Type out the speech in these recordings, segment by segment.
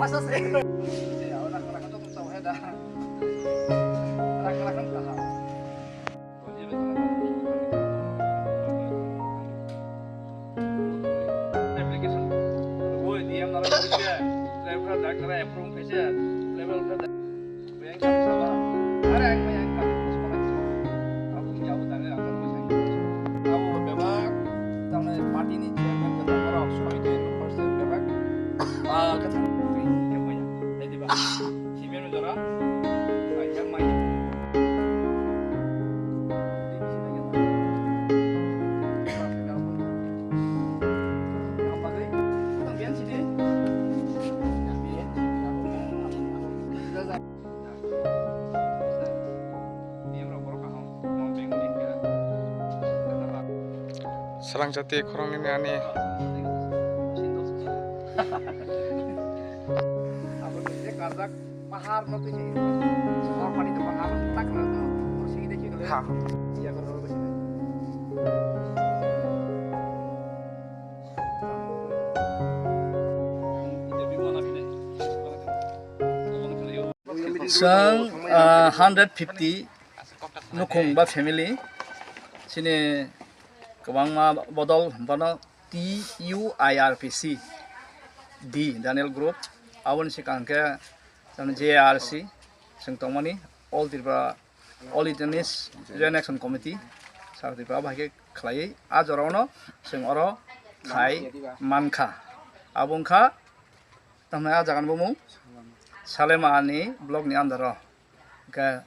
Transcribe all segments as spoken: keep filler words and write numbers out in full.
Application rwui D M nara khaikhe, level khe dak nara approve khaikhe, level khe dak. Biyang kami sama. Are ang biyang kami sama. Abo ni abo tangni ang kami sama. Abo bebak, tamni party ni chairman khe tongmarok, soi tei percent bebak. Ah, khe tangni khe maya. Tei diba. Sibiyano jora. Mai yang mai. Srang jati khoroknwi ani. Pahar no twi se. Sor pani to pahar tak na to. Sigi dekhi gale. Ha. Iya ko ro besi. Sang, ah, hundred fifty nukhung ba family sini kwbangma bodol bono T U I R P C D Daniel Group aboni swkang khe J R C chwng tongmani All Tripura All Indigenous Joint Action Committee South Tripura bai khe khlaiwi a jorao no chwng oro khai mankha. Abo wngkha tamni a jaga ni bumung Salema ni block ni under o hwnkhe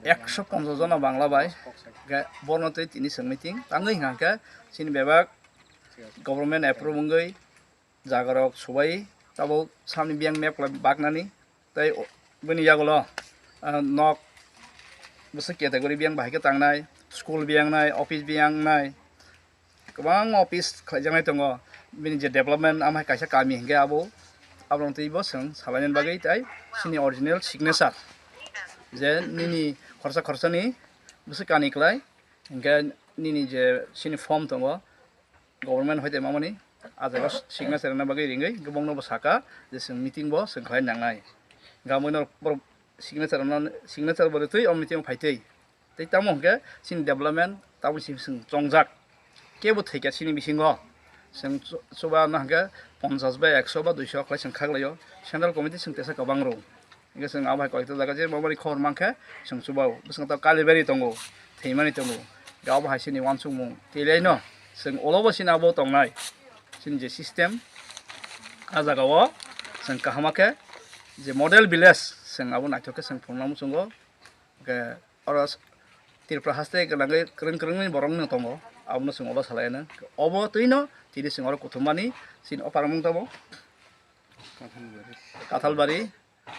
ekso ponchas jona Bangla bai hwnkhe borno twi tini chwng meeting tangwi hwnkhe chini bebak government approve wngwi jagarok subai tabuk samni biyang map khlai baknani tei o-, bini yagulo, ah, nok bwswk category biyang bahai khe tangnai, school biyang nai, office biyang nai, kwbang office khlaijaknai tongo. Bini je development amhai kaisa kami hinkhe abo, aborok twibo chwng salainani bagwi tei chini original signature je nini khorsa khorsani bwswk kani klai hinkhe nini je chini form tongo, government hoite mamani a jaga signature rwna bagwi ringwi hwnkhe bongno bo saka je chwng meeting bo chwng khlai nangnai. Hwnkhe abo no borok signature rwna, signature bo rwtwi o meeting o phaitwi. Tei tamo hwnkhe chini development tabuk chini chwng chongjak. Kebo thwikha chini bisingo. Chwng chu-, chuba no hwnkhe ponchas bai ekso ba duiso khlai chwng khaklaio. Central committee chwng tesa kwbang rw. Hingke chwng abo hai koita jaga je bo bari khobor mankhe chwng chuba o. Bwskango to Kalibari tongo, thwimani tongo. Hingke abo hai chini uansukmung twilaino chwng ulo bo chini abo tongnai. Chini je system, a jaga o chwng kaham khe je model village chwng abo naithok khe chwng phunukna muchungo. Hingke oro Tripura haste gwnangwi kwrwng kwrwngni borokno tongo, abono chwng ulo salaino. Obo twino tini chwng oro kuthumani chini o paramung tamo. Kathalbari. Kathalbari,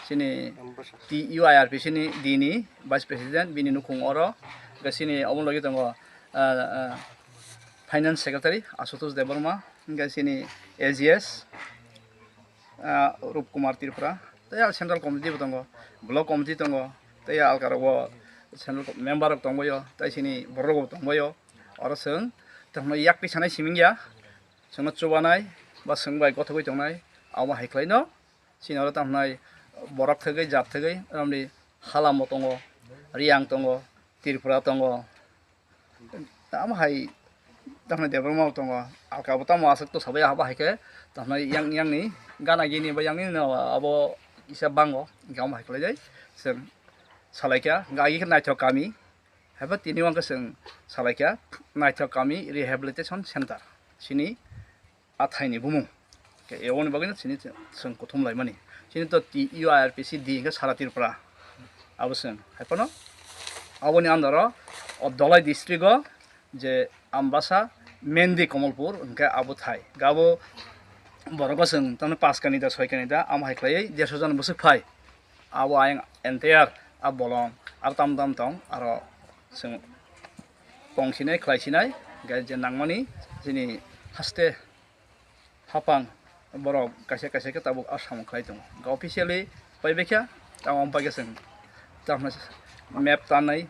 chini Ambasa. T U I R P C ni D ni Vice President, bini nukhung oro. Hingke chini omo logi tongo, ah, ah, Finance Secretary Ashutosh Debbarma, hingke chini A G S, ah, Rup Kumar Tripura, tei ah Central Committee bo tongo, Block Committee tongo, tei ah alka rogo Central Co-, member rok tongbaio, tei chini borok rok bo tongbaio. Oro chwng tongno yak tisanai siming ya, chwngno chubanai ba chwng bai gothogwi tongnai, abo hai khlaino. Chini oro tamo hwnai borok thwgwi, jat thwgwi, romni Halamo tongo, Riyang tongo, Tripura tongo, tamo hai tamo Debbarma tongo, alka bo tamo aswk to sabai abo hai khe tamo yang, yangni gana gini ba yangni no abo kisa bango, hingke amo hai khlai jai chwng salai kha, hingke agi khe naithok kami, haiba tini o hingke chwng salai kha naithok kami rehabilitation center chini a thaini bumung. Khe eboni bagwino chini chwng kuthum laimani. Chini to T U I R P C D hinkhe sara Tripura. Abo chwng hai phano aboni under o, o Dholai district o je Ambasa, Mendi, Kamalpur hinkhe abo thai. Gabo borok o chwng tamni pash kani da, soi kani da, amo hai khlaiwi derso jon bwswk phai. Abo ayang entire a bolong aro tam tam tong, aro chwng tong sinai, khlai sinai, hinkhe je nangmani chini haste hapang borok kaisa kaisa khe tabuk a samung khlai tongo. Hinkhe officially paibaikha, tamo wngpaikhe chwng tamo map tanai,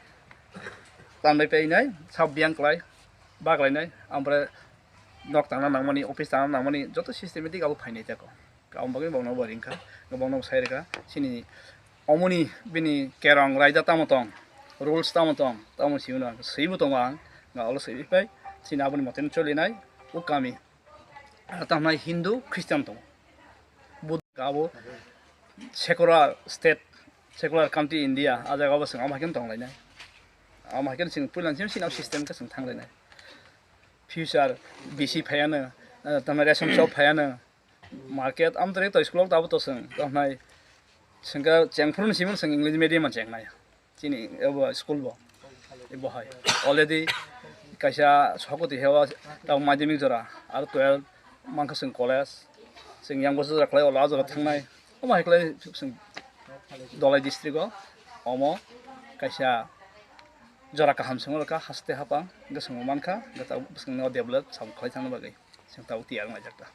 tanbai painai, sab biyang klai, baklainai, ampore nok tangna nangmani, office tangna nangmani, joto systematic abo phainai tako. Aboni bagwi bongno bo ringkha, bongno bo sai rwkha. Chini omoni bini kerong raida tamo tong, rules tamo tong, tamo simi no swibo tongo ang, nga olo swi pai. Chini aboni mote no cholinai o kami. Tamnai Hindu, Christian tongo. Buddha abo secular state, secular country India, a jaga o bo chwng ama hai khe tonglainai. Ama hai khe chwng puila chini system khe chwng thanglainai. Future B C phaiano, eh, tamni ration shop phaiano, market amtwrwi to school o tabo to chwng, tamnai chwng khe chengphuru ni simi chwng English medium o chengnai. Chini abo school bo. Ebo hai. Already kaisa sokoti hewa tabo madhyamik jora, aro twelve mankha chwng college. Chwng yang boso jora khlai olo a jora thangnai. Omo hai khlai chwng Dholai district o omo kaisa jora kaham chwng rwkha haste hapang hwnkhe chwng mankha hwnkhe tabuk chwngno develop sabo khlai thangna bagwi chwng tabuk tiyar wngjak ta.